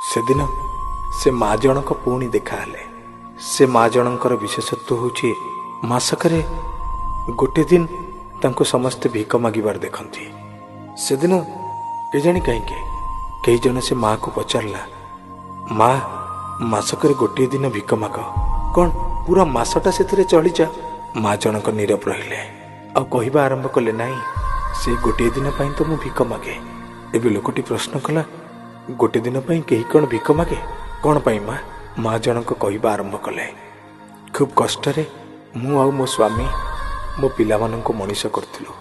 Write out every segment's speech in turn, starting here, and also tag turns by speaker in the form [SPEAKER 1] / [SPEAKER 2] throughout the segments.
[SPEAKER 1] ସେଦିନ ସେ ମା ଜଣକ ପୁଣି ଦେଖାହେଲେ। ସେ ମା ଜଣଙ୍କର ବିଶେଷତ୍ୱ ହେଉଛି, ମାସକରେ ଗୋଟେ ଦିନ ତାଙ୍କୁ ସମସ୍ତେ ଭିକ ମାଗିବାର ଦେଖନ୍ତି। ସେଦିନ କେଜାଣି କାହିଁକି କେହି ଜଣେ ସେ ମାଆକୁ ପଚାରିଲା, ମା, ମାସକରେ ଗୋଟିଏ ଦିନ ଭିକ ମାଗ, କ'ଣ ପୁରା ମାସଟା ସେଥିରେ ଚଳିଯା? ମା ଜଣକ ନୀରବ ରହିଲେ ଆଉ କହିବା ଆରମ୍ଭ କଲେ, ନାହିଁ, ସେ ଗୋଟିଏ ଦିନ ପାଇଁ ତ ମୁଁ ଭିକ ମାଗେ। ଏବେ ଲୋକଟି ପ୍ରଶ୍ନ କଲା, ଗୋଟେ ଦିନ ପାଇଁ କେହି କ'ଣ ଭିକ ମାଗେ? କ'ଣ ପାଇଁ ମା? ମା ଜଣକ କହିବା ଆରମ୍ଭ କଲେ, ଖୁବ୍ କଷ୍ଟରେ ମୁଁ ଆଉ ମୋ ସ୍ୱାମୀ ମୋ ପିଲାମାନଙ୍କୁ ମଣିଷ କରିଥିଲୁ।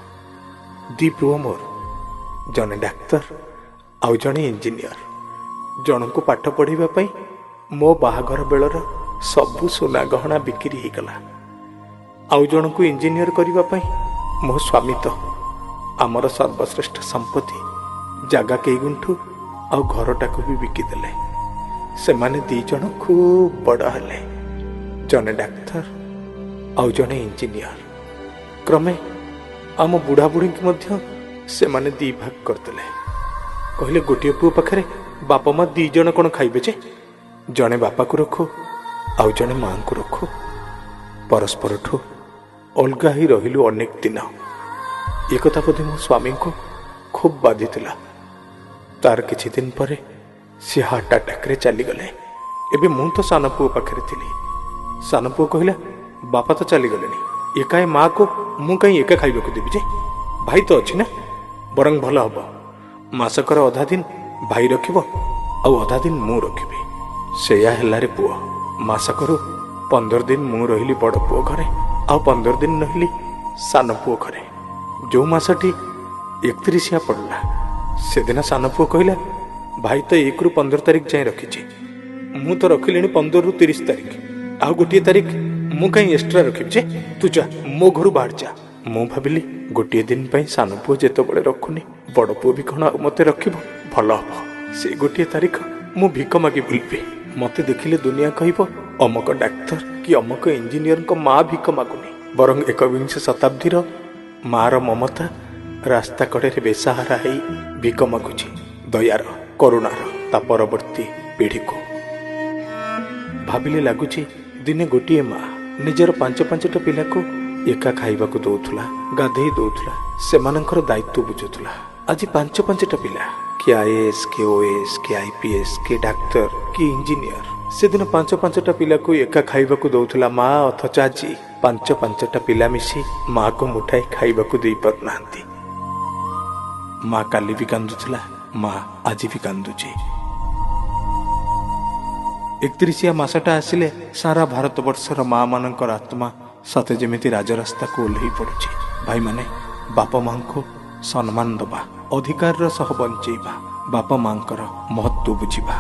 [SPEAKER 1] ଦି ପୁଅ ମୋର, ଜଣେ ଡାକ୍ତର ଆଉ ଜଣେ ଇଞ୍ଜିନିୟର। ଜଣଙ୍କୁ ପାଠ ପଢ଼ିବା ପାଇଁ ମୋ ବାହାଘର ବେଳର ସବୁ ସୁନା ଗହଣା ବିକ୍ରି ହେଇଗଲା। ଆଉ ଜଣଙ୍କୁ ଇଞ୍ଜିନିୟର କରିବା ପାଇଁ ମୋ ସ୍ୱାମୀ ତ ଆମର ସର୍ବଶ୍ରେଷ୍ଠ ସମ୍ପତ୍ତି ଜାଗା କେଇ ଗୁଣ୍ଠୁ ଆଉ ଘରଟାକୁ ବି ବିକିଦେଲେ। ସେମାନେ ଦି ଜଣ ଖୁବ୍ ବଡ଼ ହେଲେ, ଜଣେ ଡାକ୍ତର ଆଉ ଜଣେ ଇଞ୍ଜିନିୟର। କ୍ରମେ ଆମ ବୁଢ଼ା ବୁଢ଼ୀଙ୍କୁ ମଧ୍ୟ ସେମାନେ ଦି ଭାଗ କରିଦେଲେ। କହିଲେ, ଗୋଟିଏ ପୁଅ ପାଖରେ ବାପା ମା ଦି ଜଣ କ'ଣ ଖାଇବେ ଯେ? ଜଣେ ବାପାକୁ ରଖୁ ଆଉ ଜଣେ ମାଙ୍କୁ ରଖୁ। ପରସ୍ପରଠୁ ଅଲଗା ହେଇ ରହିଲୁ ଅନେକ ଦିନ। ଏକଥା ବୋଧେ ମୋ ସ୍ୱାମୀଙ୍କୁ ଖୁବ୍ ବାଧିଥିଲା। ତାର କିଛି ଦିନ ପରେ ସେ ହାର୍ଟ ଆଟାକରେ ଚାଲିଗଲେ। ଏବେ ମୁଁ ତ ସାନ ପୁଅ ପାଖରେ ଥିଲି। ସାନ ପୁଅ କହିଲା, ବାପା ତ ଚାଲିଗଲେଣି, ଏକା ଏ ମାଆକୁ ମୁଁ କାହିଁ ଏକା ଖାଇବାକୁ ଦେବି ଯେ? ଭାଇ ତ ଅଛି ନା, ବରଂ ଭଲ ହବ ମାସକର ଅଧା ଦିନ ଭାଇ ରଖିବ ଆଉ ଅଧା ଦିନ ମୁଁ ରଖିବି। ସେଇଆ ହେଲାରେ ପୁଅ। ମାସକରୁ 15 ଦିନ ମୁଁ ରହିଲି ବଡ଼ ପୁଅ ଘରେ ଆଉ 15 ଦିନ ରହିଲି ସାନ ପୁଅ ଘରେ। ଯେଉଁ ମାସଟି 31 ପଡ଼ିଲା, ସେଦିନ ସାନ ପୁଅ କହିଲା, ଭାଇ ତ 1ରୁ 15 ତାରିଖ ଯାଏଁ ରଖିଛି, ମୁଁ ତ ରଖିଲିଣି 15ରୁ 30 ତାରିଖ, ଆଉ ଗୋଟିଏ ତାରିଖ ମୁଁ କାହିଁ ଏକ୍ସଟ୍ରା ରଖିବି ଯେ? ତୁ ଯା, ମୋ ଘରୁ ବାହାର ଯା। ମୁଁ ଭାବିଲି, ଗୋଟିଏ ଦିନ ପାଇଁ ସାନ ପୁଅ ଯେତେବେଳେ ରଖୁନି, ବଡ଼ ପୁଅ ବି କ'ଣ ଆଉ ମୋତେ ରଖିବ? ଭଲ ହବ, ସେ ଗୋଟିଏ ତାରିଖ ମୁଁ ଭିକ ମାଗି ବୁଲିବି। ମୋତେ ଦେଖିଲେ ଦୁନିଆ କହିବ ଅମକ ଡାକ୍ତର କି ଅମକ ଇଞ୍ଜିନିୟରଙ୍କ ମା ଭିକ ମାଗୁନି, ବରଂ 21ଶ ଶତାବ୍ଦୀର ମାର ମମତା ରାସ୍ତା କଡ଼ରେ ବେସାହାରା ହେଇ ଭିକ ମାଗୁଛି ଦୟାର, କରୁଣାର ତା ପରବର୍ତ୍ତୀ ପିଢ଼ିକୁ। ଭାବିଲେ ଲାଗୁଛି, ଦିନେ ଗୋଟିଏ ମା ନିଜର ପାଞ୍ଚ ପାଞ୍ଚଟା ପିଲାକୁ ଏକା ଖାଇବାକୁ ଦଉଥିଲା, ଗାଧେଇ ଦଉଥିଲା, ସେମାନଙ୍କର ଦାୟିତ୍ୱ ବୁଝୁଥିଲା। ଆଜି ପାଞ୍ଚ ପାଞ୍ଚଟା ପିଲା, କିଏ ଆଇଏଏସ୍, କିଏ ଓଏଏସ୍, କିଏ ଆଇପିଏସ୍, କିଏ ଡାକ୍ତର, କିଏ ଇଞ୍ଜିନିୟର। ସେଦିନ ପାଞ୍ଚ ପାଞ୍ଚଟା ପିଲାକୁ ଏକା ଖାଇବାକୁ ଦଉଥିଲା ମା, ଅଥଚ ଆଜି ପାଞ୍ଚ ପାଞ୍ଚଟା ପିଲା ମିଶି ମାକୁ ମୁଠାଇ ଖାଇବାକୁ ଦେଇପାରୁନାହାନ୍ତି। ମା କାଲି ବି କାନ୍ଦୁଥିଲା, ମା ଆଜି ବି କାନ୍ଦୁଛି। 31 ମାସଟା ଆସିଲେ ସାରା ଭାରତବର୍ଷର ମା ମାନଙ୍କର ଆତ୍ମା ସତେ ଯେମିତି ରାଜରାସ୍ତାକୁ ଓହ୍ଲେଇ ପଡୁଛି। ଭାଇମାନେ, ବାପା ମାଙ୍କୁ ସମ୍ମାନ ଦବା, ଅଧିକାରର ସହ ବଞ୍ଚେଇବା, ବାପା ମାଙ୍କର ମହତ୍ଵ ବୁଝିବା।